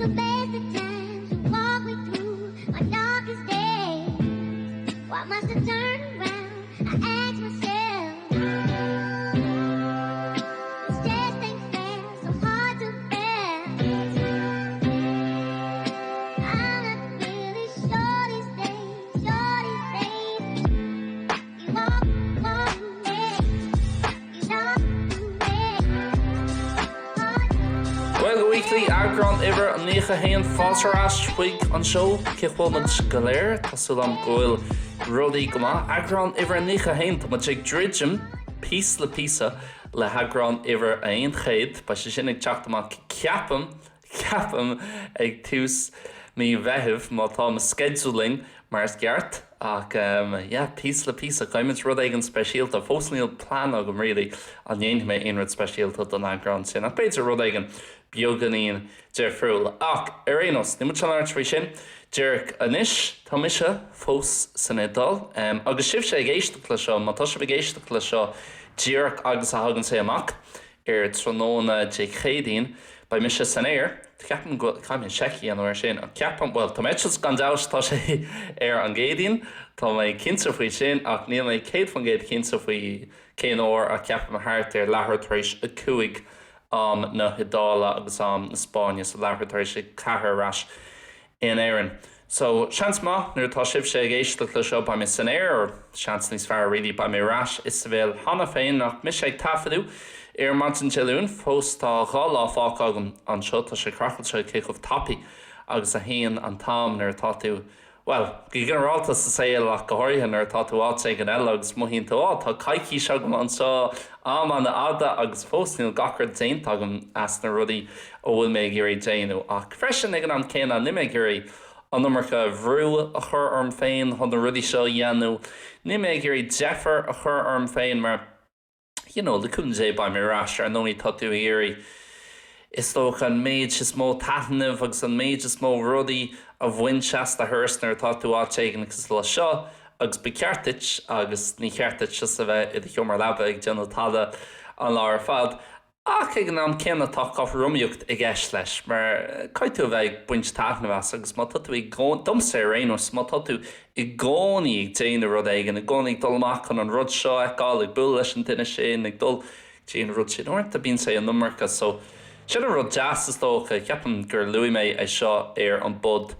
the best of times, you walk me through my darkest days. Why must I turn around? I ask myself. This just ain't fair, so hard to bear. I'm not really sure these days, sure these days. You walk, walk me, you talk to me. Gaeilge Weekly, eagrán uimhir 91 Fáilte ar ais chuig an seó, cén chaoi a bhfuil muid go léir, tá súil agam go bhfuil rudaí go maith. Eagrán uimhir 91, tá muid ag druidim píosa le píosa le heagrán uimhir 100, beidh sé sin ag teacht amach ceapaim, ceapaim ag tús mí Mheithimh má tá mo scheduling mar is ceart ach yeah píosa le píosa caithfidh muid rud éigin speisialta, fós níl plean agam really an ndéanfaidh mé aon rud speisialta don eagrán sin ach b'fhéidir rud éigin beagáinín difriúil ach ar aon nós níl muid chun labhairt faoi sin díreach anois tá mise fós san Iodáil agus sibhse ag éisteacht le seo má tá sibh ag éisteacht le seo díreach agus a thagann sé amach ar tráthnóna Dé Céadaoin. Beidh mise san aer. Ceapaim go bhfuil, caithfidh mé seic a dhéanamh air sin, ach ceapaim, bhuel, tá mé gan dabht, tá sé ar an gCéadaoin, tá mé cinnte faoi sin, ach níl mé 100% cinnte faoi cén uair, ach ceapaim thart ar leathuair tar éis a 5 am na hIodáile agus am na Spáinne, so leathuair tar éis a 4 ar ais in Éirinn. So, seans maith, nuair atá sibhse ag éisteacht le seo, beidh mé san aer, or seans níos fearr really, beidh mé ar ais i Seville cheana féin, ach mise ag taifeadadh ar maidin Dé Luain, fós tá 2 lá fágtha agam anseo, tá sé craiceáilte cé chomh tapaidh agus a théann an t-am nuair atá tú, bhuel, go ginearálta sa saol ach go háirithe nuair atá tú áit éigin eile agus mothaíonn tú, á, tá coicís agam anseo, am an-fhada agus fós níl gach rud déanta agam as na rudaí a bhfuil mé ag iarraidh déanamh. Ach freisin ag an am céanna níl mé ag iarraidh an iomarca bhrú a chur orm féin chun na rudaí seo a dhéanamh, níl mé ag iarraidh deifir a chur orm féin mar, you know, le cúnamh Dé beidh mé ar ais. Ar ndóigh tá tú ag iarraidh, is dócha, an méid is mó taitneamh agus an méid is mó rudaí a bhaint as do thuras nuair atá tú áit éigin cosúil le seo agus ba cheart duit agus ní cheart duit just a bheith i do sheomra leaba ag déanamh tada an lá ar fad. Ach ag an am céanna tá cothromaíocht i gceist leis mar caithfidh tú a bheith ag baint taitneamh as agus má tá tú i gcónaí, domsa ar aon nós, má tá tú i gcónaí ag déanamh rud éigin, i gcónaí ag dul amach chun an rud seo a fheiceáil, ag bualadh leis an duine sin, ag dul go dtí an rud sin, uaireanta bíonn sé an iomarca so sin an rud deas is dócha, ceapaim gur luaigh mé é seo ar an bpod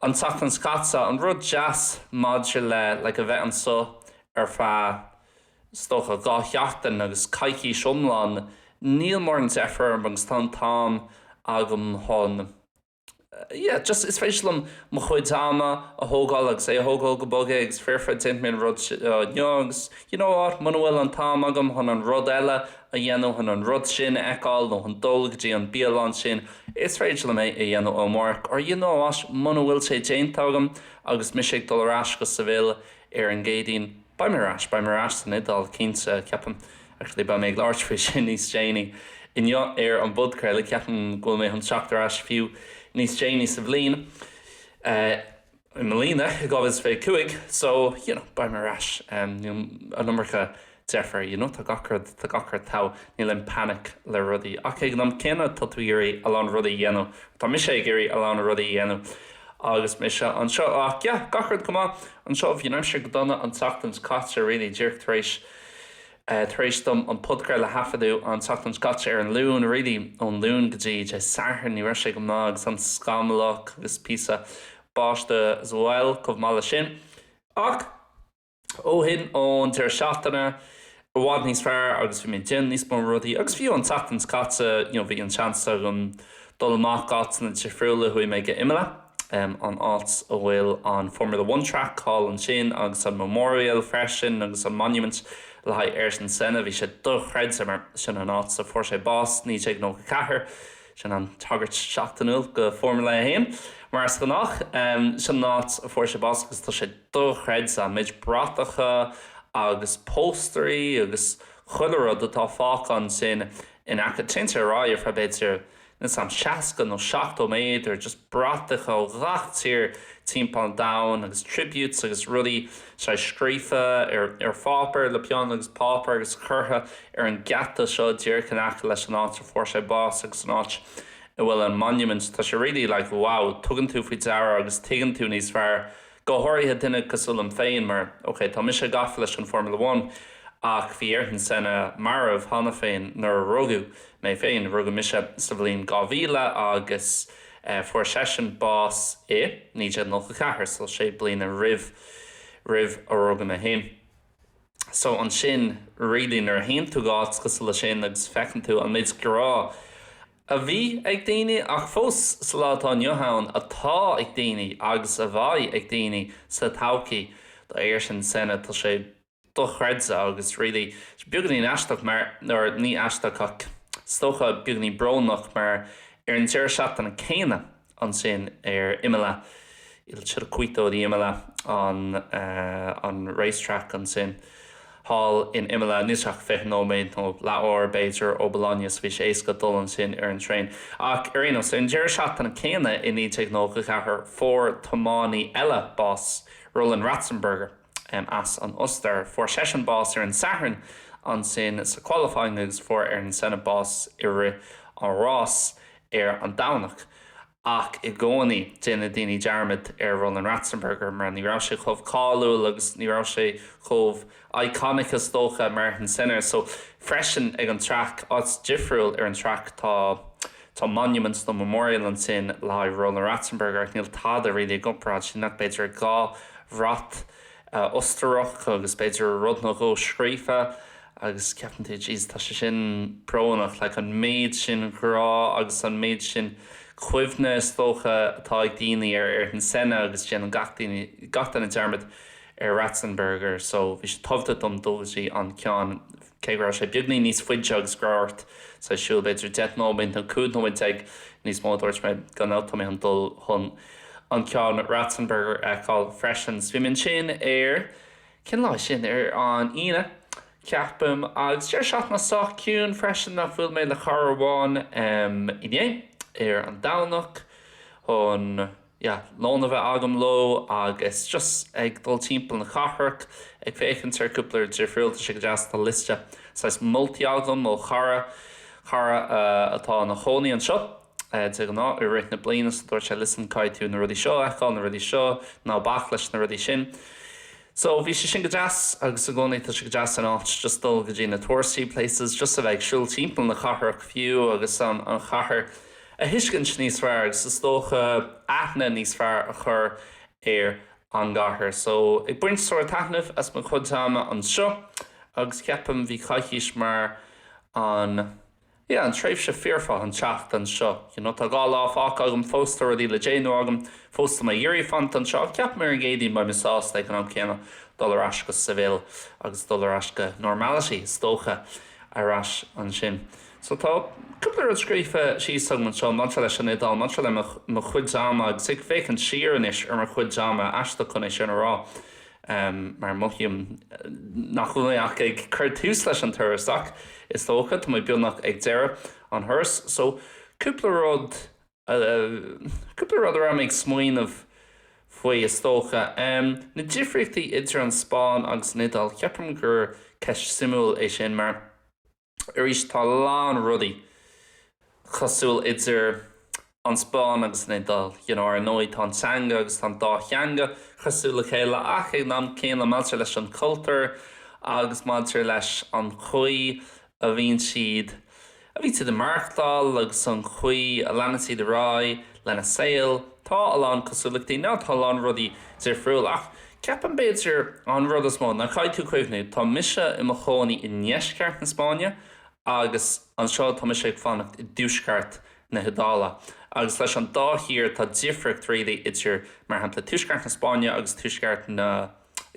an tseachtain seo caite, an rud deas maidir le like a bheith anseo ar feadh is dócha, 2 sheachtain agus coicís iomlán, níl mórán deifir orm agus tá an t-am agam chun, yeah, just is féidir liom mo chuid ama a thógáil agus é a thógáil go bog agus foirfe, déanfaidh mé an rud seo inniu agus you know what, muna bhfuil an t-am agam chun an rud eile a dhéanamh, chun an rud sin a fheiceáil nó chun dul go dtí an bialann sin, is féidir liom é a dhéanamh amárach or you know what, muna bhfuil sé déanta agam agus mise ag dul ar ais go Seville ar an gCéadaoin, Beidh mé ar ais, beidh mé ar ais san Iodáil, cinnte, ceapaim. Actually, beidh mé ag labhairt faoi sin níos déanaí inniu ar an bpodchraoladh. Ceapaim go bhfuil mé chun teacht ar ais fiú níos déanaí sa bhliain, i mbliana, i 2025, so, you know, beidh mé ar ais. Níl an iomarca deifir, you know, tá gach rud, tá gach rud togha, níl aon panic le rudaí. Ach ag an am céanna, tá tú ag iarraidh a lán rudaí a dhéanamh, tá mise ag iarraidh a lán rudaí a dhéanamh agus mise anseo. Ach yeah, gach rud go maith anseo. Bhí an aimsir go dona an tseachtain seo caite, really, díreach tar éis, tar éis dom an podchraoladh a thaifeadadh an tseachtain seo caite ar an Luan, really, ón Luan go dtí Dé Sathairn, ní raibh sé go maith agus an-scamallach agus píosa báistí as well chomh maith leis sin. Ach. Ó shin, ón deireadh seachtaine, i bhfad níos fearr agus bhí mé ag déanamh níos mó rudaí agus fiú an tseachtain seo caite, you know, bhí an seans agam dul amach go áiteanna difriúla, chuaigh mé go Imola, an áit a bhfuil an Formula One track thall ansin agus an Memorial freisin agus an Monument le haghaidh Ayrton Senna, bhí sé dochreidte mar sin an áit a fuair sé bás, 1994. Sin an tagairt seachtainiúil go Formula 1, mar is gnách. Sin an áit a fuair sé bás agus tá sé dochreidte, an méid bratacha agus póstairí agus chuile rud atá fágtha ansin in aice. Téann sé ar aghaidh ar feadh b'fhéidir, níl 's a'm, 60 nó 70 méadar, just bratacha ó ghach tír timpeall an domhain agus tributes agus rudaí saghas scríofa ar pháipéar le peann agus páipéar agus curtha ar an geata seo díreach in aice leis an áit a fuair sé bás agus an áit. a bhfuil an monument, tá sé really like wow, tugann tú faoi deara agus tuigeann tú níos fearr, go háirithe duine cosúil liom féin mar ok tá mise gafa leis an Formula One ach bhí Ayrton Senna marbh cheana féin nuair a rugadh mé féin, rugadh mise sa bhliain 2000 agus fuair seisean bás i 1994 so sé bliana roimh roimh a rugadh mé féin. So ansin really nuair a théann tú go áit cosúil le sin agus feiceann tú an méid grá a bhí ag daoine ach fós sa lá atá inniu ann atá ag daoine agus a bheidh ag daoine sa todhchaí do Ayrton Senna tá sé dochreidte agus really beagáinín aisteach mar or ní aisteach ach is dócha beagáinín brónach mar ar an deireadh seachtaine céanna ansin ar Imola, Il Circuito di Imola, an an racetrack ansin thall in Imola, níl sé ach 20 nóiméad nó leathuair b'fhéidir ó Bologna so bhí sé éasca dul ansin ar an traein. Ach ar aon nós, ar an deireadh seachtaine céanna i 1994 fuair tiománaí eile bás, Roland Ratzenberger as an Ostair. Fuair seisean bás ar an Satharn ansin sa qualifying agus fuair Ayrton Senna bás i rith an rás. ar an Domhnach, ach i gcónaí déanann daoine dearmad ar Roland Ratzenberger mar ní raibh sé chomh cáiliúil agus ní raibh sé chomh iconic is dócha mar Ayrton Senna. So freisin ag an traic, áit difriúil ar an traic tá tá monument nó memorial ansin le haghaidh Roland Ratzenberger ach níl tada really i gcomparáid sin ach b'fhéidir dhá bhrat Ostarach agus b'fhéidir rud nó dhó scríofa agus ceapann tú jeez tá sé sin brónach like an méid sin grá agus an méid sin cuimhne is dócha atá ag daoine ar Ayrton Senna agus déanann gach daoine gach duine dearmad ar Ratzenberger so bhí sé tábhachtach dom dul go dtí an ceann cé go raibh sé beagnín níos faide agus go raibh ort saghas siúl b'fhéidir 10 nóiméad nó 15 nóiméad níos mó dúirt mé gan dabht tá mé chun dul chun an ceann Ratzenberger a fheiceáil freisin. So bhí mé ansin ar Cén lá é sin? Ar an Aoine, ceapaim. Agus deireadh seachtaine sách ciúin freisin ach bhuail mé le cara amháin inné, ar an Domhnach, chun yeah, lón a bheith agam leo agus just ag dul timpeall na cathrach, ag féachaint ar cúpla rud difriúil. Tá sé go deas, tá liosta saghas moltaí agam ó chara, cara atá ina chónaí anseo. De ghnáth i rith na bliana so dúirt sé listen caithfidh tú na rudaí seo a fheiceáil, na rudaí seo, ná bac leis na rudaí sin. So bhí sé sin go deas agus i gcónaí tá sé go deas an áit just dul go dtí na touristy places, just a bheith ag siúl timpeall na cathrach fiú agus an an chathair a thuiscint níos fearr agus is dócha aithne níos fearr a chur ar an gcathair. So ag baint sórt taitneamh as mo chuid ama anseo agus ceapaim bhí coicís mar an Yeah, an tréimhse foirfe chun teacht anseo. You know, tá 2 lá fágtha agam fós, tá rudaí le déanamh agam fós, tá mé ag iarraidh fanacht anseo ach ceapaim ar an gCéadaoin beidh mé sásta ag an am céanna dul ar ais go Seville agus dul ar ais go normality, is dócha, ar ais ansin. So tá cúpla rud scríofa síos agam anseo maidir leis an Iodáil, maidir le mo chuid ama agus ag féachaint siar anois ar mo chuid ama, aisteach chun é sin a rá. mar mothaím nach bhfuil mé ach ag cur tús leis an turas ach is dócha, tá mé beagnach ag deireadh an thuras so cúpla rud, cúpla rud a raibh mé ag smaoineamh faoi is dócha. Na difríochtaí idir an Spáinn agus an Iodáil, ceapaim gur ceist suimiúil é sin mar. Arís, tá a lán rudaí cosúil idir an Spáinn agus an Iodáil. You know, ar ndóigh, tá an teanga agus tá an dá theanga cosúil le chéile ach ag an am céanna maidir leis an chultúr agus maidir leis an chaoi a bhíonn siad, a bhíonn siad ag maireachtáil agus an chaoi a leanann siad ar aghaidh lena saol, tá a lán cosúlachtaí nó tá a lán rudaí difriúil ach Ceapaim b'fhéidir an rud is mó ná caithfidh tú cuimhniú, tá mise i mo chónaí i ndeisceart na Spáinne agus anseo tá mise ag fanacht i dtuaisceart na hIodáile agus leis an dá thír tá difríocht really idir mar shampla tuaisceart na Spáinne agus tuaisceart na,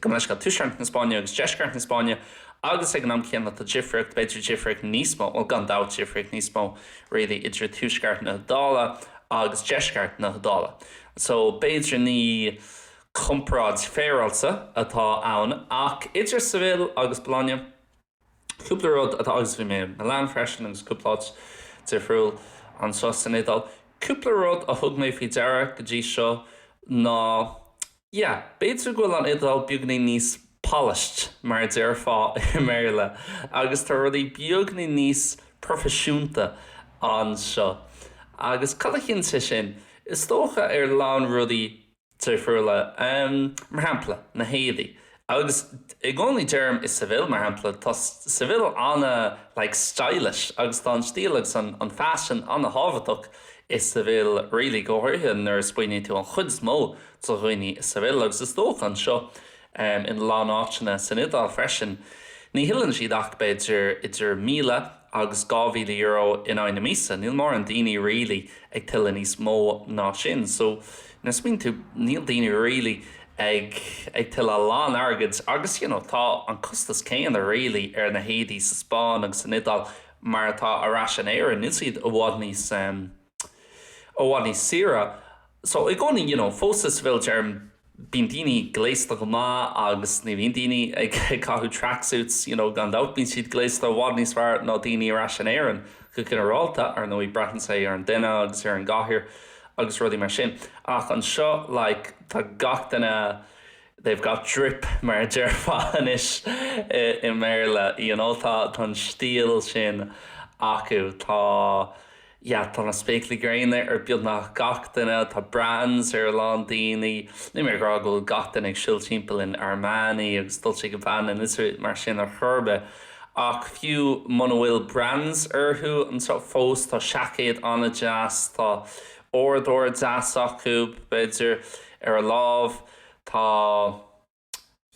gabh mo leithscéal, tuaisceart na Spáinne agus deisceart na Spáinne agus ag an am céanna tá difríocht, b'fhéidir difríocht níos mó, bhuel gan dabht difríocht níos mó really idir tuaisceart na hIodáile agus deisceart na hIodáile. So b'fhéidir ní. Comparáid féaráilte atá ann ach idir Seville agus Bologna, cúpla rud atá, agus bhí mé i Milan freisin agus cúpla áit difriúil anseo san Iodáil, cúpla rud a thug mé faoi deara go dtí seo ná, yeah, b'fhéidir go bhfuil an Iodáil beagainín níos polished, mar a déarfá i mBéarla, agus tá rudaí beagainín níos proifisiúnta anseo. Agus cad a chinntigh sé sin? Is dócha ar a lán rudaí difriúla. Mar shampla, na héadaí. Agus i gcónaí deirim i Seville, mar shampla, tá Seville ana like stylish agus tá an stíl agus an an faisean ana thábhachtach i Seville really, go háirithe nuair a smaoiníonn tú an chuid is mó de dhaoine i Seville agus is dócha anseo in a lán áiteanna san Iodáil freisin, ní thuilleann siad ach b'fhéidir idir 1,000 agus €2,000 in aghaidh na míosa. Níl mórán daoine really ag tuilleadh níos mó ná sin. So nuair a smaoiníonn tú, níl daoine really ag ag tuilleadh a lán airgid agus you know tá an costas céanna really ar na héadaí sa Spáinn agus san Iodáil mar atá ar ais in Éirinn. Níl siad i bhfad níos i bhfad níos saoire. So i gcónaí you know fós i Seville deirim bíonn daoine gléasta go maith agus ní bhíonn daoine ag caitheamh tracksuits you know gan dabht bíonn siad gléasta i bhfad níos fearr ná daoine ar ais in Éirinn go ginearálta ar ndóigh braitheann sé ar an duine agus ar an gcathair agus rudaí mar sin ach anseo like tá gach duine they've got drip mar a déarfá anois i mBéarla you know tá tá an stíl sin acu tá Yeah, tá na spéaclaí gréine ar beagnach gach duine, tá brands ar a lán daoine, níl mé ag rá go bhfuil gach duine ag siúl timpeall in Armani agus Dolce Gabbana nó mar sin ar chor ar bith, ach fiú muna bhfuil brands orthu anseo fós, tá seaicéad an-deas, tá uaireadóir deas acu, b'fhéidir, ar a lámh, tá.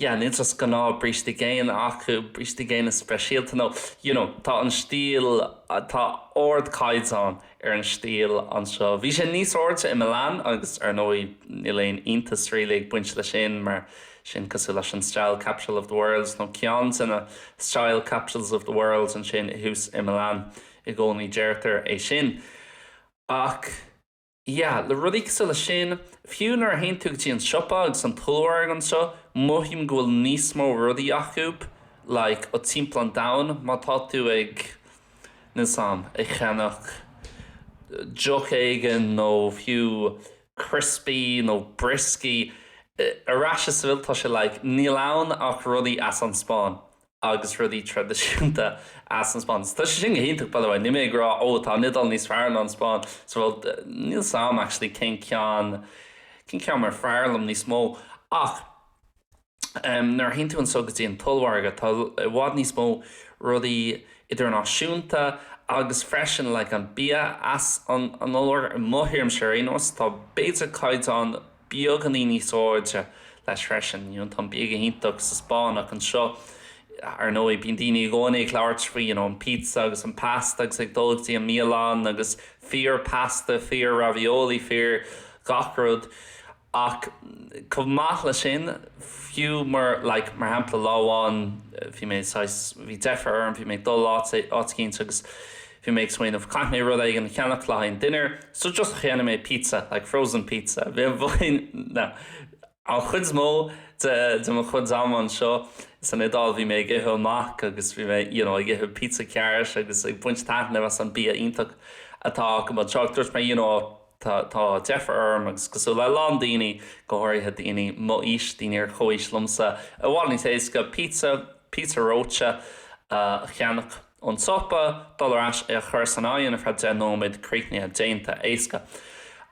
yeah, níl just gnáth brístí géine acu, brístí géine speisialta nó you know tá an stíl, tá ardchaighdeán ar an stíl anseo. Bhí sé níos airde i Milan agus ar ndóigh níl aon iontas really ag baint leis sin mar sin cosúil leis an style capital of the world nó ceann de na style capitals of the world ansin i thuas i Milan i gcónaí deirtear é sin. Ach. Yeah, le rudaí cosúil leis sin, fiú nuair a théann tú go dtí an siopa agus an t-ollmhargadh anseo, mothaím go bhfuil níos mó rudaí acu, like, ó timpeall an domhain, má tá tú ag, níl 's a'm, ag ceannach deoch éigin nó fiú criospaí nó brioscaí, ar ais i Seville tá sé like, níl ann ach rudaí as an Spáinn. agus rudaí traidisiúnta as an Spáinn. Tá sé sin go hiontach, by the way, níl mé ag rá oh tá an Iodáil níos fearr ná an Spáinn, so well níl 's a'm actually cén ceann, cén ceann mar fearr liom níos mó ach em nuair a théann tú anseo go dtí an t-ollmhargadh tá i bhfad níos mó rudaí idirnáisiúnta agus freisin like an bia as an an ollmhargadh, i mo thuairimse ar aon nós, tá b'fhéidir caighdeán beagáinín níos airde leis freisin. You know, tá an bia go hiontach sa Spáinn ach anseo, ar ndóigh, bíonn daoine i gcónaí ag labhairt faoi, you know, an pizza agus an pasta agus ag dul go dtí an mbialann agus fíor pasta, fíor ravioli, fíor gach rud. Ach chomh maith leis sin, fiú mar, like, mar shampla, lá amháin bhí mé saghas, bhí deifir orm, bhí mé ag dul áit, áit eicínt agus bhí mé ag smaoineamh, caithfidh mé rud éigin a cheannach le haghaidh an dinnéar, so just cheannaigh mé pizza, like frozen pizza. Bhí an chuid is mó de de mo chuid ama anseo san Iodáil bhí mé ag ithe amach agus bhí mé you know ag ithe pizza ceart agus ag baint taitneamh as an bia iontach atá acu anseo. Dúirt mé you know tá tá deifir orm agus cosúil le a lán daoine, go háirithe daoine mo aois, daoine ar comhaois liomsa, i bhfad níos éasca pizza, pizza reoite a cheannach. ón siopa, dul ar ais, é a chur san oigheann ar feadh 10 nóiméad, críochnaithe, déanta, éasca.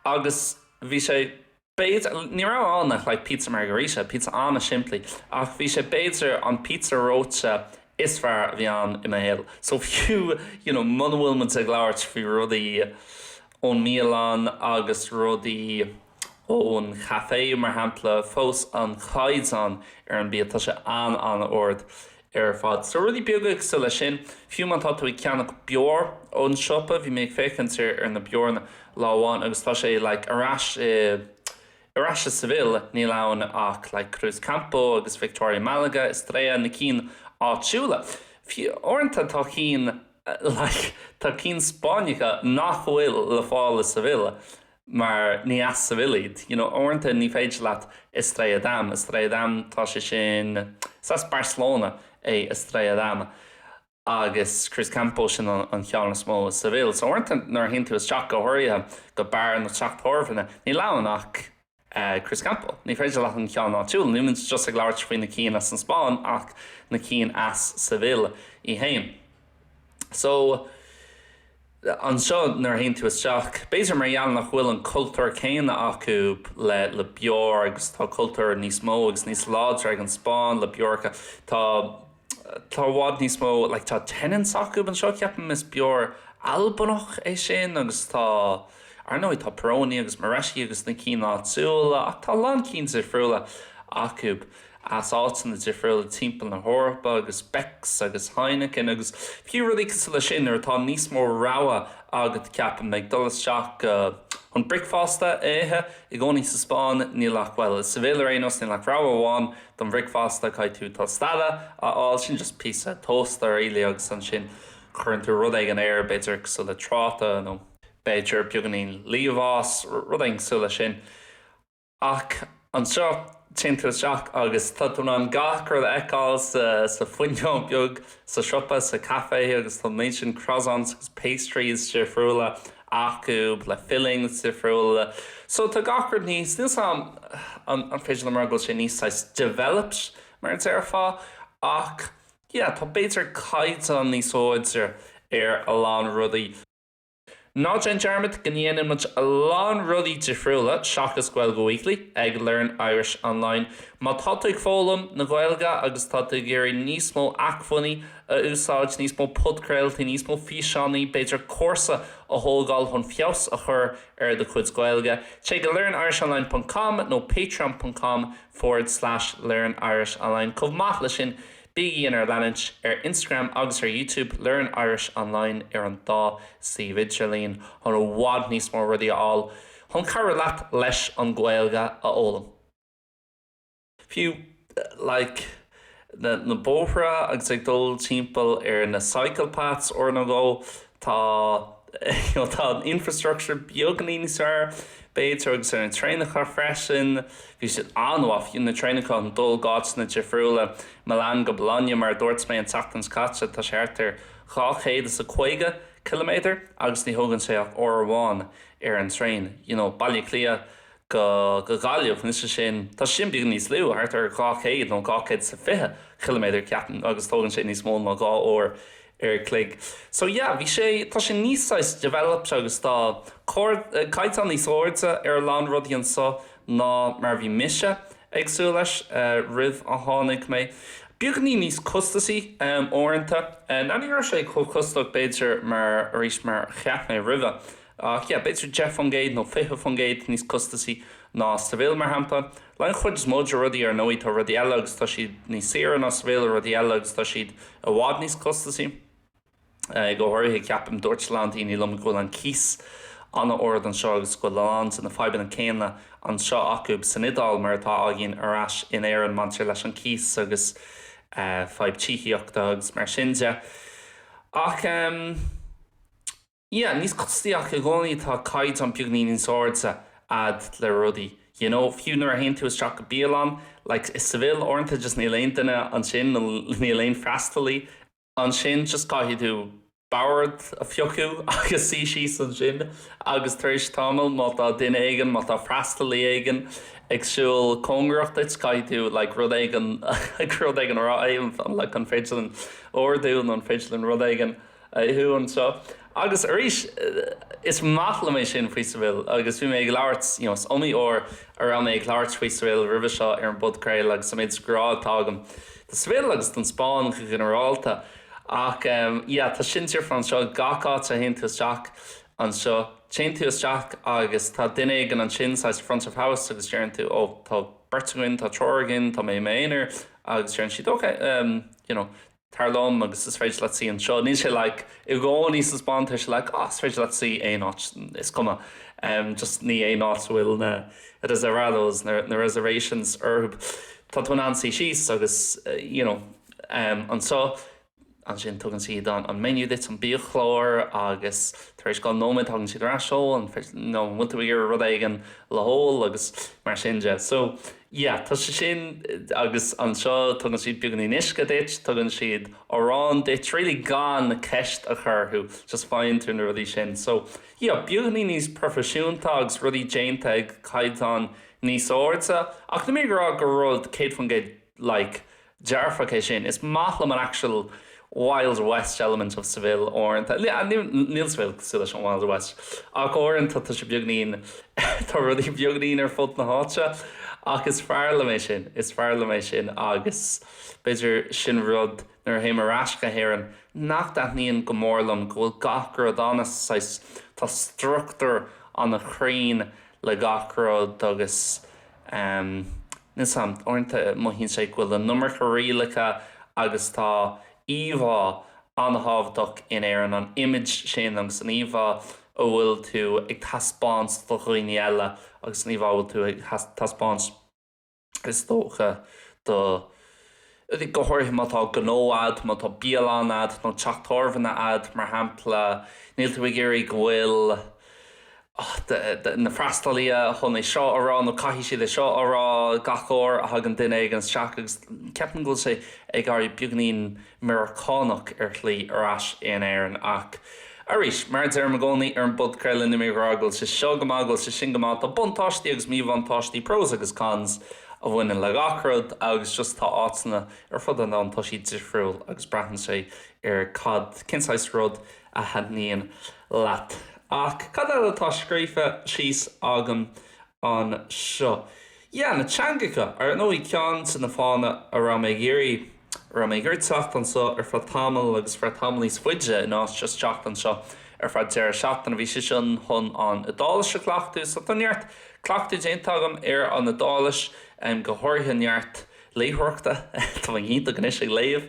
Agus bhí sé b'fhéidir, ní raibh ann ach like pizza margherita, pizza an-simplí, ach bhí sé b'fhéidir an pizza reoite is fearr a bhí ann i mo shaol. So fiú, you know, muna bhfuil muid ag labhairt faoi rudaí ón mbialann agus rudaí ón chaifé, mar shampla, fós an caighdeán ar an bia, tá sé an-an-ard ar fad. So rudaí beaga cosúil leis sin, fiú má tá tú ag ceannach beoir ón siopa, bhí mé ag féachaint ar ar na beoranna lá amháin agus tá sé like ar ais i ar ais i Seville níl ann ach like Cruzcampo agus Victoria Malaga, Estrella, na cinn áitiúla. Fiú uaireanta tá cinn like tá cinn Spáinneacha nach bhfuil le fáil i Seville. mar ní as Seville iad. You know, uaireanta ní féidir leat Estrella Damm, Estrella Damm, tá sé sin, is as Barcelona é Estrella Damm agus Cruzcampo sin an cheann is mó i Seville. So uaireanta nuair a théann tú isteach go háirithe go beár nó teach tábhairne, níl ann ach Cruzcampo. Ní féidir leat an ceann áitiúil, níl muid just ag labhairt faoi na cinn as an Spáinn ach na cinn as Seville í fhéin. So. Anseo nuair a théann tú isteach, b'fhéidir mar gheall nach bhfuil an cultúr céanna acu le le beoir agus tá cultúr níos mó agus níos láidre ag an Spáinn le beoracha, tá tá i bhfad níos mó like tá Tennent's acu anseo ceapaim is beoir Albanach é sin agus tá ar ndóigh tá Peroni agus Moretti agus na cinn áitiúla ach tá a lán cinn difriúla acu. as áiteanna difriúla timpeall na hEorpa agus Becks agus Heineken agus fiú rudaí cosúil leis sin nuair atá níos mó rogha agat ceapaim ag dul isteach go chun bricfeasta a ithe i gcónaí sa Spáinn níl ach bhuel i Seville ar aon nós níl ach rogha amháin don bhricfeasta caithfidh tú tostada a fháil sin just píosa tósta really agus ansin cuireann tú rud éigin air b'fhéidir cosúil le tráta nó b'fhéidir beagáinín liamhás rud éigin cosúil leis sin. Ach anseo, téann tú isteach agus tá tú in ann gach rud a fheiceáil sa fuinneog beag sa siopa, sa caife agus tá an méid sin croissants agus pastries difriúla acu le fillings difriúla. So tá gach rud níos, níl 's a'm an féidir liom a rá go bhfuil sé níos saghas developed mar a déarfá ach yeah tá b'fhéidir caighdeán níos airde ar a lán rudaí. Ná déan dearmad go ndéanann muid a lán rudaí difriúla seachas Gaeilge Weekly ag Learn Irish Online. Má tá tú ag foghlaim na Gaeilge agus tá tú ag iarraidh níos mó acmhainní a úsáid, níos mó podchraoltaí, níos mó físeánaí, b'fhéidir cúrsa a thógáil chun feabhas a chur ar do chuid Gaeilge, téigh go learnirishonline ponc com nó patreon ponc com forward slash learnirishonline. Chomh maith leis sin, Bígí inár leanúint ar Instagram agus ar YouTube, Learn Irish Online ar an dá suíomh idirlín chun i bhfad níos mó rudaí a fháil chun cabhrú leat leis an Ghaeilge a fhoghlaim. Fiú like na na bóithre agus ag dul timpeall ar na cycle paths uair nó dhó tá you know tá an infrastructure beagáinín níos fearr b'fhéidir agus ar na traenacha freisin. Bhí siad an-mhaith, fiú na traenacha chun dul go áiteanna difriúla, Milan go Bologna mar a dúirt mé an tseachtain seo caite, tá sé thart ar 250 ciliméadar agus ní thógann sé ach uair amháin ar an traein, you know Baile Átha Cliath go go Gaillimh, níl sé sin, tá sé sin beagán níos lú, thart ar 200 nó 220 ciliméadar ceapaim agus tógann sé níos mó ná dhá uair ar a chloig. So yeah, bhí sé, tá sé níos saghas developed agus tá caighdeán níos airde ar a lán rudaí anseo ná mar a bhí mise ag súil leis roimh a tháinig mé. Beagáinín níos costasaí uaireanta. Now ní raibh sé chomh costasach b'fhéidir mar, arís, mar a cheap mé roimhe. Ach yeah, b'fhéidir 10% nó 20% níos costasaí ná Seville mar shampla. Le an chuid is mó de rudaí ar ndóigh tá rudaí eile agus tá siad níos saoire ná Seville, rudaí eile agus tá siad i bhfad níos costasaí. Go háirithe ceapaim, dúirt a lán daoine liom go bhfuil an cíos an-ard anseo agus go bhfuil a lán de na fadhbanna céanna anseo acu san Iodáil mar atá againn ar ais in Éirinn maidir leis an cíos agus fadhb tithíochta agus mar sin de. Ach ehm. Yeah, níos costasaí ach i gcónaí tá caighdeán beagnín níos airde a'd le rudaí, you know, fiú nuair a théann tú isteach go bialann, like i Seville uaireanta just níl aon duine ansin nó níl aon freastalaí ansin, just caithfidh tú bord a phiocadh agus suí síos ansin agus tar éis tamaill má tá duine éigin, má tá freastalaí éigin ag siúl cóngarach duit caithfidh tú like rud éigin, like rud éigin a rá, like an féidir linn ordú nó an féidir linn rud éigin. a ithe anseo. Agus arís, is maith liom é sin faoi Seville agus bhí mé ag labhairt, you know, is iomaí uair a raibh mé ag labhairt faoi Seville roimhe seo ar an bpodchraoladh agus an méid grá atá agam do Seville agus don Spáinn go ginearálta. Ach yeah, tá sin difriúil anseo, gach áit a théann tú isteach anseo, téann tú isteach agus tá duine éigin ansin, saghas front of house agus deireann tú, oh, tá beirt againn, tá triúr againn, tá mé i m'aonar agus deireann siad, okay, you know, tar liom agus is féidir leat suí anseo. Níl sé like i gcónaí sa Spáinn tá sé like oh is féidir leat suí aon áit is cuma um, just ní aon áit a bhfuil na reservados na, na reservations orthu. Tá tú in ann suí síos agus you know um, anseo ansin tugann siad an, an menu duit an biachlár agus tar éis dhá nóiméad tagann siad ar ais ó an nó an bhfuil tú ag iarraidh rud éigin le hól agus mar sin de. So Yeah, tá sé sin agus anseo tugann siad beagáinín uisce duit, tugann siad arán duit, really gan ceist a chur orthu, just faigheann tú na rudaí sin. So, yeah, beagáinín níos proifisiúnta agus rudaí déanta ag caighdeán níos airde, ach níl mé ag rá gur rud 100% like dearfach é sin. Is maith liom an actual. Wild West element of Seville uaireanta. Níl Seville cosúil leis an Wild West ach uaireanta tá sé beagnín, tá rudaí beagnín ar fud na háite ach is fearr liom é sin, is fearr liom é sin agus b'fhéidir sin rud nuair a théim ar ais go hÉirinn nach dtaitníonn go mór liom, go bhfuil gach rud an-saghas, tá struchtúr an-chruinn le gach rud agus níl 's a'm, uaireanta mothaíonn sé go bhfuil an iomarca rialacha agus tá íomhá an-thábhachtach in Éirinn, an image sin agus an íomhá a bhfuil tú ag taispeáint do dhaoine eile agus an íomhá a bhfuil tú ag taispeáint is dócha do, go háirithe má tá gnó a'd, má tá bialann a'd nó teach tábhairne a'd mar shampla, níl tú ag iarraidh go bhfuil na freastalaithe chun é seo a rá nó caithfidh siad é seo a rá gach uair a thagann duine éigin isteach agus ceapaim go bhfuil sé ag éirí beagnín Meiriceánach ar shlí ar ais in Éirinn ach arís, mar a deirim i gcónaí ar an bpodchraoladh níl mé ag rá go bhfuil sé seo go maith, go bhfuil sé sin go maith, tá buntáistí agus míbhuntáistí, pros agus cons a bhaineann le gach rud agus just tá áiteanna ar fud an domhain, tá siad difriúil agus braitheann sé ar cad, cén saghas rud a thaitníonn leat. Ach cad eile atá scríofa síos agam anseo? Yeah, na teangacha! Ar ndóigh, ceann de na fáthanna a raibh mé ag iarraidh, a raibh mé ag iarraidh teacht anseo ar feadh tamaill agus ar feadh tamall níos faide in áit just teacht anseo ar feadh deireadh seachtaine, bhí sé sin chun an Iodáilis a chleachtadh. So tá neart cleachtadh déanta agam ar an Iodáilis, go háirithe neart léitheoireachta. Tá mé iontach anois ag léamh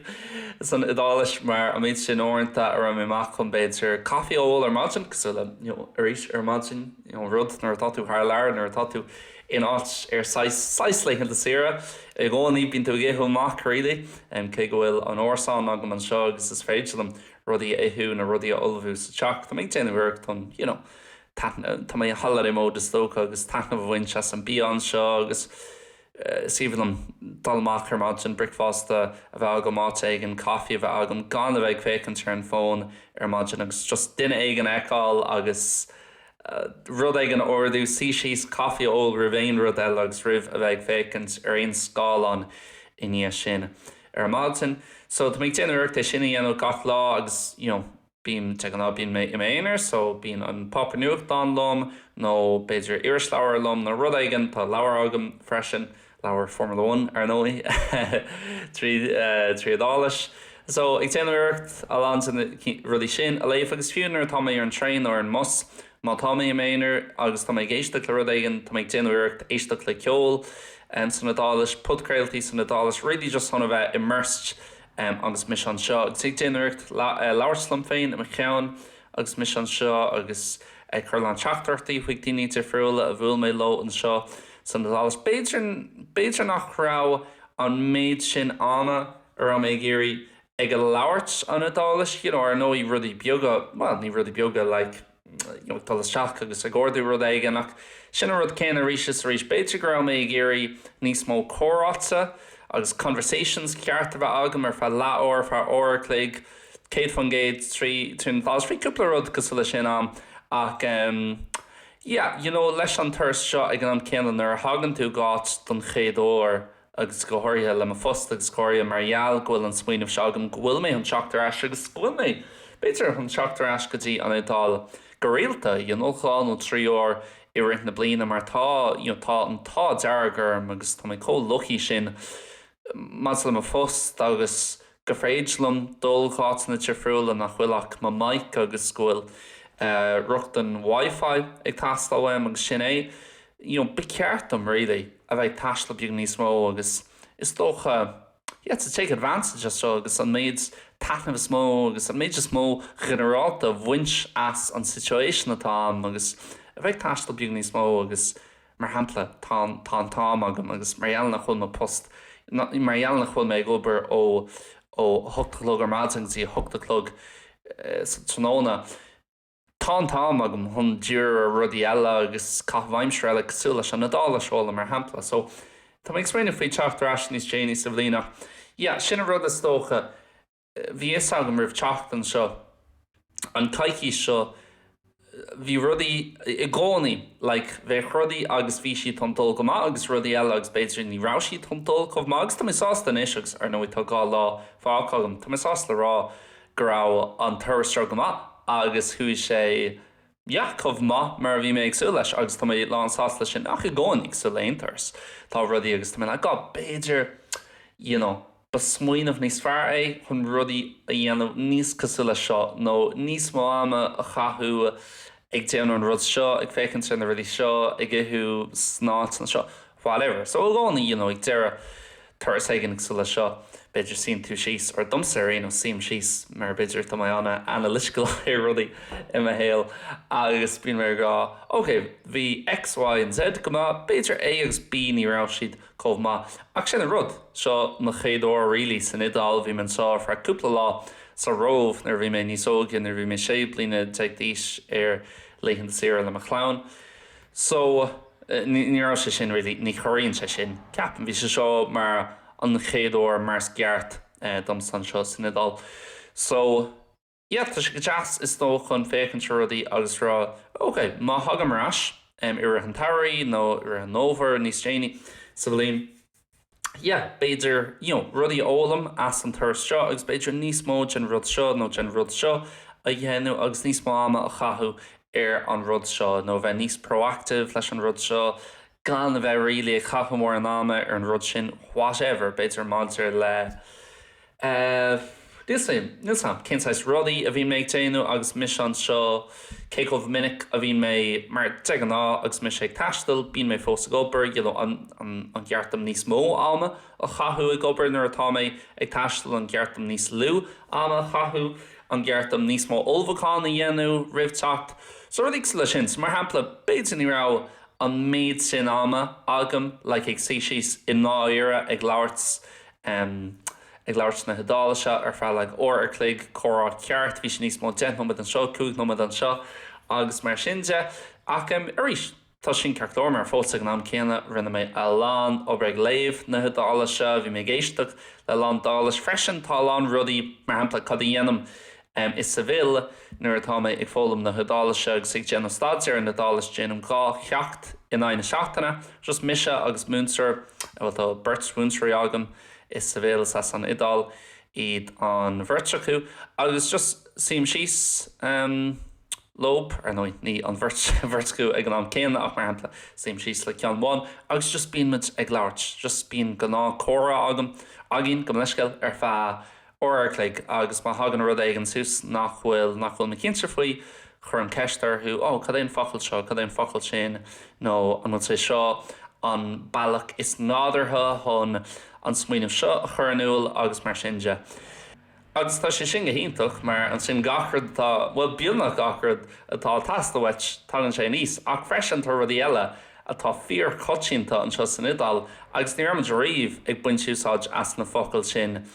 san Iodáilis mar an méid sin uaireanta a raibh mé amach chun b'fhéidir caife a ól ar maidin, cosúil le you know arís ar maidin you know rud nuair atá tú thar lear, nuair atá tú in áit ar saghas, saghas laethanta saoire i gcónaí bíonn tú ag ithe amach really cé go bhfuil an árasán agam anseo agus is féidir liom rudaí a ithe nó rudaí a ullmhú sa teach. Tá mé ag déanamh iarracht chun you know taitneamh, tá mé i holiday mode is dócha agus taitneamh a bhaint as an bia anseo agus Is aoibhinn liom dul amach ar maidin, bricfeasta a bheith agam áit éigin, caife a bheith agam, gan a bheith ag féachaint ar an bhfón ar maidin agus just duine éigin a fheiceáil agus rud éigin a ordú, suí síos, caife a ól roimh aon rud eile agus roimh a bheith ag féachaint ar aon scáileán i ndiaidh sin ar maidin. So tá mé ag déanamh iarracht é sin a dhéanamh gach lá agus you know, Bím, de ghnáth bíonn mé i m'aonar so bíonn an páipéar nuachtáin liom nó b'fhéidir irisleabhar liom nó rud éigin, tá leabhar agam freisin, leabhar Formula One ar ndóigh, trí trí Iodáilis. So ag déanamh iarracht a lán de na rudaí sin a léamh agus fiú nuair atá mé ar an traein nó ar an mbus, má tá mé i m'aonar agus tá mé ag éisteacht le rud éigin, tá mé ag déanamh iarracht éisteacht le ceol san Iodáilis, podchraoltaí san Iodáilis, really just chun a bheith immersed agus mise anseo agus ag déanamh iarracht labhairt liom féin i mo cheann agus mise anseo agus ag cur a lán teachtaireachtaí chuig daoine difriúla a bhuail mé leo anseo san Iodáilis. B'fhéidir, b'fhéidir nach raibh an méid sin ama a raibh mé ag iarraidh ag labhairt an Iodáilis, you know, ar ndóigh rudaí beaga, bhuel ní rudaí beaga like, you know, dul isteach agus ag ordú rud éigin ach sin an rud céanna arís is arís. B'fhéidir go raibh mé ag iarraidh níos mó comhráite agus conversations ceart a bheith agam ar feadh leath uair, ar feadh uair a chloig, 100% trí trí an Iodáilis. Bhí cúpla rud cosúil leis sin ann ach em yeah, you know, leis an turas seo ag an am céanna nuair a thagann tú go áit don chéad uair, agus go háirithe le mo phost agus go háirithe mar gheall go bhfuil an smaoineamh seo agam go bhfuil mé chun teacht ar ais agus go bhfuil mé, b'fhéidir, chun teacht ar ais go dtí an Iodáil go rialta, you know, dhá nó trí uair i rith na bliana mar tá, you know, tá an t-ádh dearg orm agus tá mé chomh lucky sin maidir le mo phost agus gur féidir liom dul go háiteanna difriúla nach bhfuil ach mo mic agus go bhfuil rochtain Wi-Fi ag teastáil uaim agus sin é. You know, ba cheart dom really a bheith ag taisteal beag níos mó agus is dócha yeah to take advantage as seo agus an méid taitneamh is mó agus an méid is mó ghinearálta a bhaint as an situation atá ann agus a bheith ag taisteal beag níos mó agus Mar shampla, tá an, tá an t-am agam agus mar gheall nach bhfuil mo post, mar gheall nach bhfuil mé ag obair ó, ó 8 a chlog ar maidin go dtí 8 a chlog sa tráthnóna, tá an t-am agam chun díriú ar rudaí eile agus caitheamh aimsire eile cosúil leis an Iodáilis a fhoghlaim mar shampla. So, tá mé ag smaoineamh faoi teacht ar ais níos déanaí sa bhliain ach yeah, sin an rud is dócha. Bhí fhios agam roimh teacht anseo an coicís seo. bhí rudaí i gcónaí, like, bheadh rudaí agus bhí siad chun dul go maith agus rudaí eile agus b'fhéidir ní raibh siad chun dul chomh maith agus tá mé sásta anois agus ar ndóigh tá 2 lá fágtha agam, tá mé sásta le rá go raibh an turas seo go maith agus chuaigh sé, yeah, chomh maith mar a bhí mé ag súil leis agus tá mé lán sásta leis sin ach i gcónaí cosúil le aon turas tá rudaí agus tá mé like, oh, b'fhéidir, you know, Ba smaoineamh níos fearr é chun rudaí a dhéanamh níos cosúil leis seo nó níos mó ama a chaitheamh ag déanamh an rud seo, ag féachaint ar na rudaí seo, ag ithe sna háiteanna seo, whatever. So i gcónaí, you know, ag deireadh turas éigin cosúil leis seo, b'fhéidir suíonn tú síos, or domsa ar aon nós, suím síos mar b'fhéidir tá mé an-analytical ar rudaí i mo shaol agus bíonn mé ag rá, ok, bhí X, Y and Z go maith, b'fhéidir A agus B ní raibh siad chomh maith. Ach sin an rud, seo mo chéad uair really san Iodáil, bhí mé anseo ar feadh cúpla lá sa Róimh nuair a bhí mé níos óige, nuair a bhí mé 16 bliana d'aois ar laethanta saoire le mo chlann. So, ní raibh sé sin really, ní chomhaireann sé sin, ceapaim. Bhí sé seo mar an chéad uair mar is ceart domsa anseo san Iodáil. So. Yeah, tá sé go deas is dóigh chun féachaint ar rudaí agus rá ok, má thagaim ar ais i rith an tsamhraidh nó i rith an fhómhair níos déanaí sa bhliain, yeah, b'fhéidir, you know, rudaí a fhoghlaim as an turas seo agus b'fhéidir níos mó den rud seo nó den rud seo a dhéanamh agus níos mó ama a chaitheamh ar an rud seo nó a bheith níos proactive leis an rud seo gan a bheith really ag caitheamh mórán ama ar an rud sin, whatever, b'fhéidir maidir le eh, níl 's níl 's a'm cén saghas rudaí a bhíonn mé ag déanamh agus mise anseo, cé chomh minic a bhíonn mé, mar de ghnáth agus mise ag taisteal, bíonn mé fós ag obair, you know, an, an, an gceart dom níos mó ama a chaitheamh ag obair nuair atá mé ag taisteal, an gceart dom níos lú ama a chaitheamh, an gceart dom níos mó ullmhúchán a dhéanamh roimh teacht, so rudaí cosúil leis sin. So mar shampla, b'fhéidir ní raibh an méid sin ama agam like ag suí síos i ndáiríre ag labhairt em ag labhairt na hIodáilise ar feadh like uair a chloig comhrá ceart bhí sé níos mó 10 nóiméad anseo 5 nóiméad anseo agus mar sin de ach em arís tá sin ceart go leor mar fós ag an am céanna rinne mé a lán obair ag léamh na hIodáilise bhí mé ag éisteacht le a lán Iodáilis freisin tá a lán rudaí mar shampla cad a dhéanaim I Seville, nuair atá mé ag foghlaim na hIodáilise agus ag déanamh staidéar ar an Iodáilis, déanaim 2 cheacht in aghaidh na seachtaine, just mise agus múinteoir, bhuel tá beirt mhúinteoirí agam i Seville, is as an Iodáil iad an bheirt acu, agus just suím síos leo, ar ndóigh ní an bheirt bheirt acu ag an am céanna ach mar shampla suím síos le ceann amháin agus just bíonn muid ag labhairt, just bíonn gnáth comhrá agam, againn, gabh mo leithscéal, ar feadh uair a chloig agus má thagann rud éigin suas nach bhfuil, nach bhfuil mé cinnte faoi, cuirim ceist orthu, oh, cad é an focal seo, cad é an focal sin, nó an bhfuil sé seo an bealach is nádúrtha chun an smaoineamh seo a chur in iúl agus mar sin de. Agus tá sé sin go hiontach mar ansin gach rud atá, bhuel beagnach gach rud atá ag teastáil uait, tagann sé aníos. Ach freisin tá rudaí eile atá fíorchoitianta anseo san Iodáil agus ní raibh muid riamh ag baint úsáid as na focail sin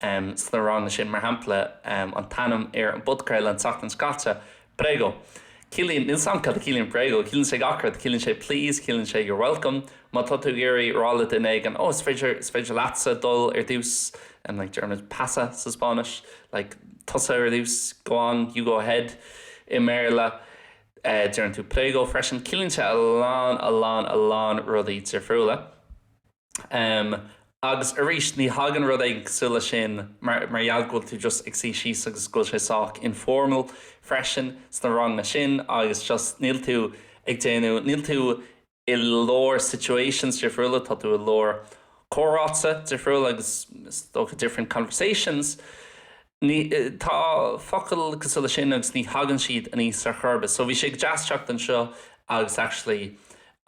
sna ranganna sin, mar shampla an t-ainm ar an bpodchraoladh an tseachtain seo caite, Prego. Ciallaíonn, níl 's a'm cad a chiallaíonn prego, ciallaíonn sé gach rud, ciallaíonn sé please, ciallaíonn sé you're welcome, má tá tú ag iarraidh rá le duine éigin, oh is féidir, is féidir leatsa dul ar dtús, like deirimid pasa sa Spáinnis, like tusa ar dtús, go on, you go ahead i mBéarla. Deireann tú prego freisin. Ciallaíonn sé a lán, a lán, a lán rudaí difriúla. Agus arís, ní thagann rud éigin cosúil leis sin mar mar gheall go bhfuil tú just ag suí síos agus go bhfuil sé sách informal freisin sna ranganna sin agus just níl tú ag déanamh, níl tú i lár situations difriúla, tá tú i lár comhráite difriúla agus is dócha different conversations. Ní, tá focail cosúil leis sin agus ní thagann siad aníos ar chor ar bith. So bhí sé go deas teacht anseo agus actually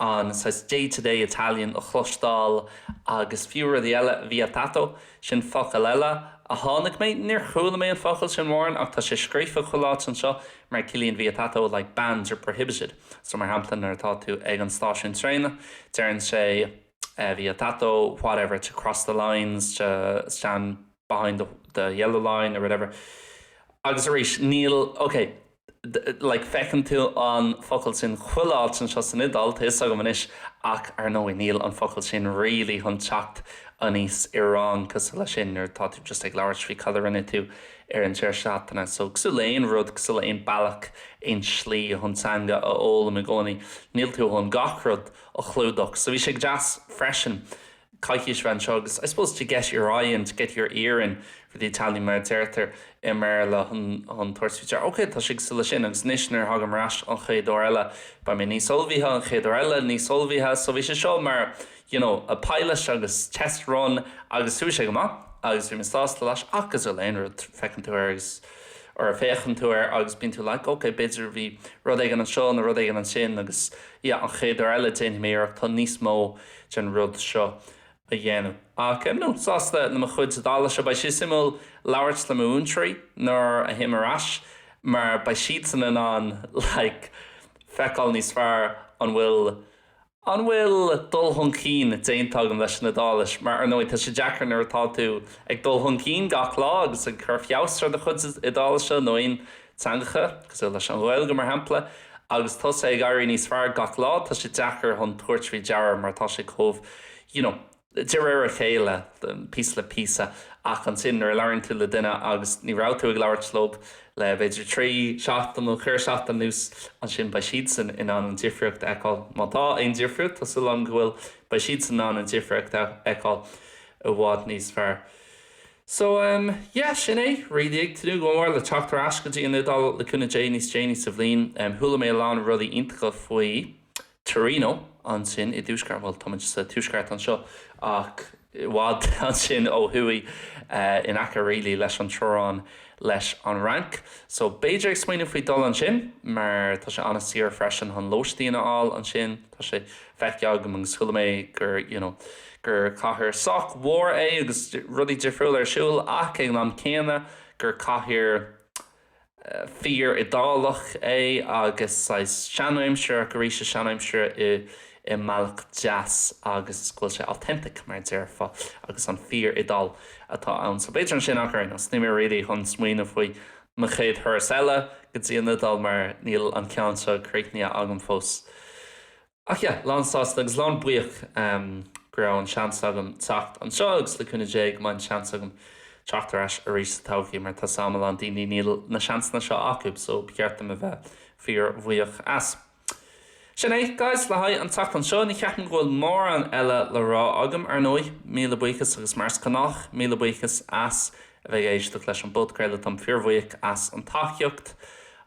an saghas day to day Italian a chloisteáil agus fiú rudaí eile, vietato, sin focal eile a tháinig mé, níor chuala mé an focal sin mórán ach tá sé scríofa chuile áit anseo mar ciallaíonn vietato like banned or prohibited. So mar shampla nuair atá tú ag an stáisiún traenach, deireann sé vietato whatever to cross the lines, to stand behind the the yellow line or whatever. Agus arís níl, ok, like feiceann tú an focal sin chuile áit anseo san Iodáil, tá fhios agam anois, ach ar ndóigh níl an focal sin really chun teacht aníos i rang cosúil leis sin nuair atá tú just ag labhairt faoi cad a rinne tú. ar an deireadh seachtaine. So cosúil le aon rud, cosúil le aon bealach, aon slí chun teanga a fhoghlaim i gcónaí, níl tú chun gach rud a chlúdach. So bhí sé go deas freisin coicís a bheith anseo agus I suppose to get your eye in, to get your ear in for the Italian mar a deirtear i mBéarla chun chun tabhairt faoi deara ok tá sé cosúil leis sin agus anois nuair a thagaim ar ais an chéad uair eile beidh mé níos ullmhaithe an chéad uair eile níos ullmhaithe so bhí sé seo mar you know a pilot agus test run agus chuaigh sé go maith agus bhí mé sásta leis ach cosúil le aon rud feiceann tú air agus or féachann tú air agus bíonn tú like ok b'fhéidir bhí rud éigin anseo nó rud éigin ansin agus yeah an chéad uair eile déanfaidh mé iarracht chun níos mó den rud seo a dhéanamh. Ach no, sásta le mo chuid Iodáilise. Beidh sé suimiúil labhairt le mo mhúinteoirí nuair a théim ar ais mar beidh siadsan in ann like feiceáil níos fearr an bhfuil an bhfuil dul chun cinn déanta agam leis an Iodáilis mar ar ndóigh tá sé deacair nuair atá tú ag dul chun cinn gach lá agus ag cur feabhas ar do chuid Iodáilise nó aon teangacha, cosúil leis an Ghaeilge mar shampla, agus tusa ag éirí níos fearr gach lá, tá sé deacair chun tabhairt faoi deara mar tá sé chomh, you know, de réir a chéile, píosa le píosa, ach ansin nuair a labhraíonn tú le duine agus ní raibh tú ag labhairt leo le b'fhéidir 3 seachtain nó 4 seachtain anuas, ansin beidh siadsan in ann an difríocht a fheiceáil. Má tá aon difríocht, tá súil agam go bhfuil, beidh siadsan in ann an difríocht a fheiceáil i bhfad níos fearr. So em yeah, sin é really. Ag tnúth go mór le teacht ar ais go dtí an Iodáil le cúnamh Dé níos déanaí sa bhliain. Em chuala mé a lán rudaí iontacha faoi Torino ansin i dtuaisceart, bhuel táimid sa tuaisceart anseo ach i bhfad ansin ó thuaidh eh in aice really leis an teorainn leis an Fhrainc. So b'fhéidir ag smaoineamh faoi dul ansin mar tá sé an-saor freisin chun lóistín a fháil ansin. Tá sé feicthe agam agus chuala mé gur, you know, gur cathair sách mhór é agus rudaí difriúla ar siúl ach ag an am céanna gur cathair fíor-Iodálach é agus saghas seanaimsire ach arís seanaimsire i i mbealach deas agus go bhfuil sé authentic mar a déarfá agus an fíor-Iodáil atá ann. So b'fhéidir ansin ach ar aon nós níl mé really chun smaoineamh faoi mo chéad thuras eile go dtí an Iodáil mar níl an ceann seo críochnaithe agam fós. Ach yeah, lán sásta agus lán buíoch go raibh an seans agam teacht anseo agus le cúnamh Dé go mbeidh an seans agam teacht ar ais arís sa todhchaí mar tá a fhios agam a lán daoine níl na seansanna seo acu so ba cheart dom a bheith fíor bhuíoch as. Sin é, guys, le haghaidh an tseachtain seo. Ní cheapaim go bhfuil mórán eile le rá agam, ar ndóigh. Míle buíochas agus mar is gnách, míle buíochas as a bheith ag éisteacht leis an bpodchraoladh. Táim fíorbhuíoch as an tacaíocht.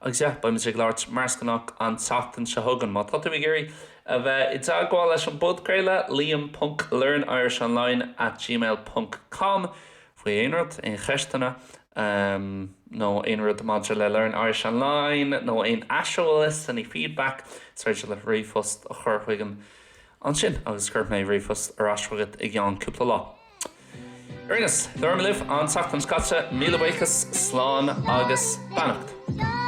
Agus yeah, beidh muid ag labhairt mar is gnách an tseachtain seo chugainn. Má tá tú ag iarraidh a bheith i dteagmháil leis an bpodchraoladh, liam ponc learnirishonline at gmail ponc com faoi aon rud, aon cheisteanna nó aon rud maidir le Learn Irish Online nó aon aiseolas, any feedback, is féidir leat ríomhphost a chur chugam ansin agus cuirfidh mé ríomhphost ar ais chugat i gceann cúpla lá. Ar aon nós, labhróidh mé libh an tseachtain seo caite, míle buíochas, slán agus beannacht.